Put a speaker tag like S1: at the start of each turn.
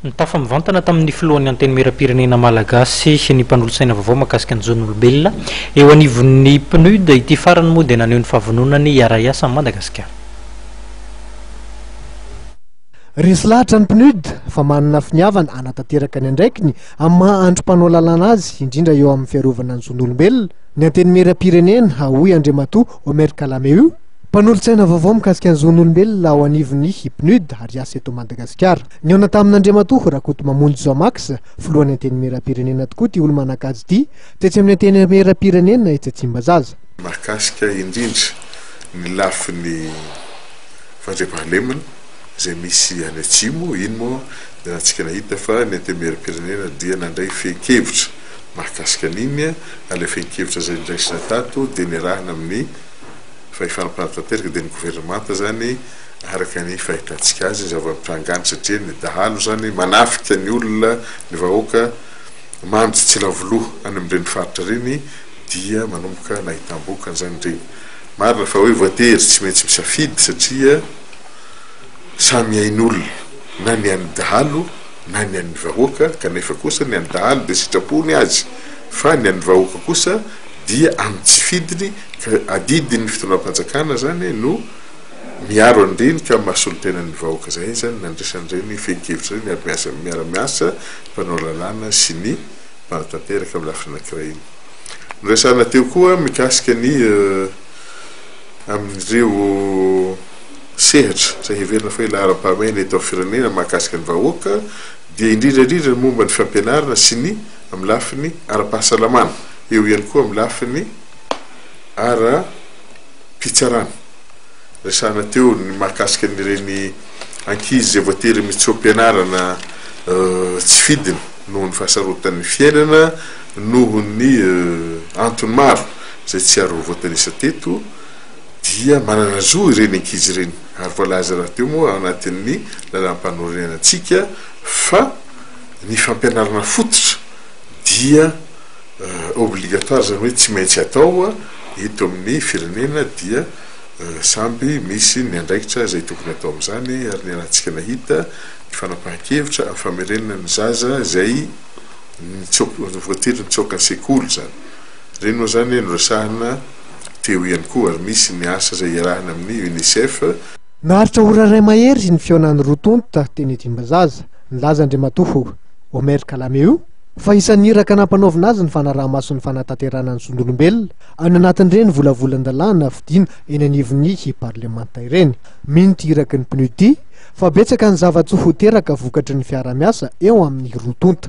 S1: Nitafa mivantana tamin'ny filohan'ny Antenimierampirenena malagasy ny mpanolotsaina vaovao mahakasika ny zon'olombelona eo anivon'ny PNUD. Ity farany moa dia naneho ny fahavononany hiara-hiasa amin'i Madagasikara.
S2: Resy lahatra ny PNUD fa manana finiavana hanatanteraka ny andraikiny amin'ny maha andry mpanao lalàna azy, indrindra eo amin'ny fiarovana ny zon'olombelona, ny Antenimierampirenena, hoy Andriamatoa Omer Kalameu, mpanolotsaina vaovao mikasika ny zon'olombelona ao anivon'ny PNUD ary hiasa eto Madagasikara. Nihaona tamin'Andriamatoa Rakotomamonjy Jean Max, filohan'ny Antenimierampirenena tokoa ity olo-manan-kaja ity, tetsy amin'ny Antenimierampirenena etsy Tsimbazaza.
S3: Mahakasika indrindra ny lafiny fandriampahalemana izay misy any Atsimo, iny moa dia antsika nahita fa ny Antenimierampirenena dia nandray fehin-kevitra mahakasika an'iny, ary ilay fehin-kevitra izay noraisina tato dia niarahana amin'ny fahefana mpanatanteraka dia ny governemanta izany araka ny fahitantsika azy ny zava-mitranga any satria ny dahalo izany manafika ny olona, ny vahoaka mandry tsy lavo loha any amin'ireny faritra ireny dia manomboka nahitam-bokany izany ireny. Marina fa hoe voatery tsy maintsy misafidy satria samy ain'olona na ny an'ny dahalo na ny an'ny vahoaka kanefa kosa ny an'ny dahalo dia sitrapony azy fa ny an'ny vahoaka kosa dia amin'ny tsy fidiny ka adidin'ny fitondram-panjakana izany no miaro an'ireny ka mahasolo tena ny vahoaka izay izany nandraisan'ireny fehin-kevitra ireny ary miasa miara-miasa mpanao lalàna sy ny mpanatanteraka amin'ny lafiny anankiray iny. Noresahana teo koa mikasika ny amin'ireo sehatra izay heverina fa hoe laharam-pahamehana eto amin'ny firenena mahakasika ny vahoaka dia indrindra indrindra ny momba ny fampianarana sy ny amin'ny lafiny ara-pahasalamana, eo ihany koa amin'ny lafiny ara-pitsarana. Resahana teo ny mahakasika an'ireny ankizy izay voatery mitsoa-pianarana tsy fidiny noho ny fahasarotan'ny fiainana, noho ny antony maro izay tsy ary ho voatanisa teto, dia manana zo ireny ankizy ireny ary voalaza rahateo moa ao anatin'ny lalàm-panorenantsika fa ny fampianarana fototra dia obligatoire izany hoe tsy maintsy atao eto amin'ny firenena dia samby misy ny andraikitra izay tokony atao amin'izany ary niarahantsika nahita ny fanapahan-kevitra amin'ny famerenana ny zaza izay nitsoaka voatery nitsoaka ny sekoly izany. Ireny moa izany noresahina teo ihany koa ary misy ny asa izay iarahana amin'ny Unicef.
S2: Naharitra ora iray mahery ny fihaonan'ny roa tonta teny Tsimbazaza. Nilaza Andriamatoa Omer Kalameu fa isan'ny iraka nampanaovina azy ny fanaraha-maso ny fanatanterahana ny zon'olombelona any anatin'ireny volavolan-dalàna fidiana eny anivon'ny parlemanta ireny. Mino ity iraky ny PNUD ity fa betsaka ny zava-tsoa ho teraka vokatry ny fiarahamiasa eo amin'ny roa tonta.